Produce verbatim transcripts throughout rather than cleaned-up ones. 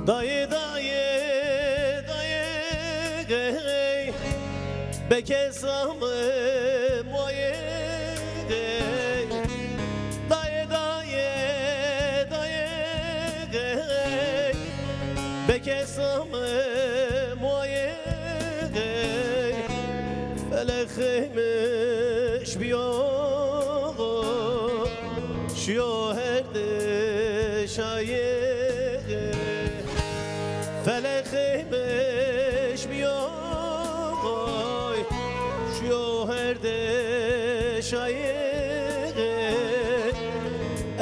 Dayê, dayê, dayê, gey, bekesame moyê, gey. Dayê, dayê, dayê, gey, bekesame moyê, gey. Felexê mi şbiyo, şiyo herde şayê. Felexê mi şbiyo, şiyo herde şayê.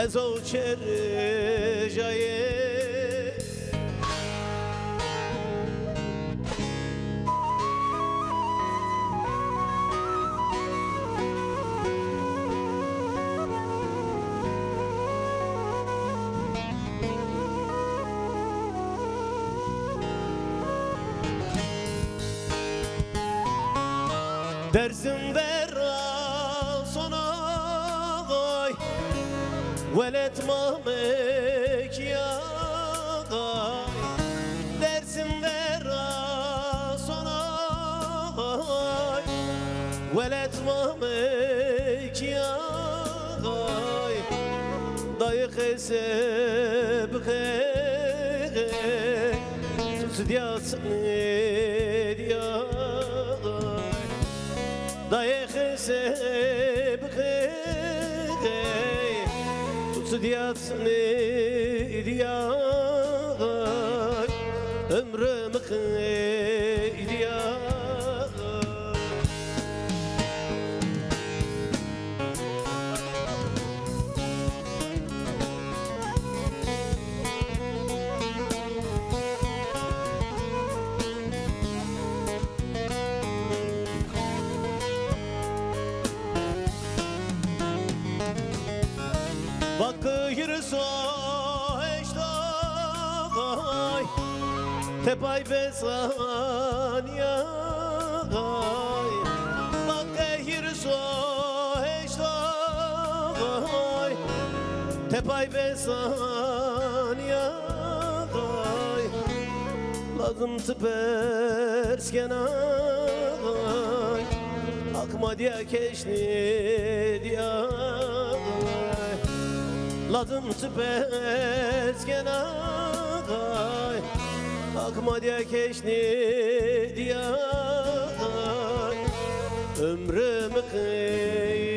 Ez o çerjayê. Dersim vera sonay, welet Mamekîya. Dersim vera sonay, welet Mamekîya. Dayê xese bixê, tu çi dîya, çi nêdîya. Dayê xese bixê, tu çi dîya, çi nêdîya. Umrê mi qeydîya. Vake hîris û heşt ay, tepay besanîya. Vake hîris û heşt ay, tepay besanîya. Lazim çi pers kena, Haq ma dîya, keş nêdîya. Lazim çi pers kena, Haq ma dîya, keş nêdîya. Umrê mi qey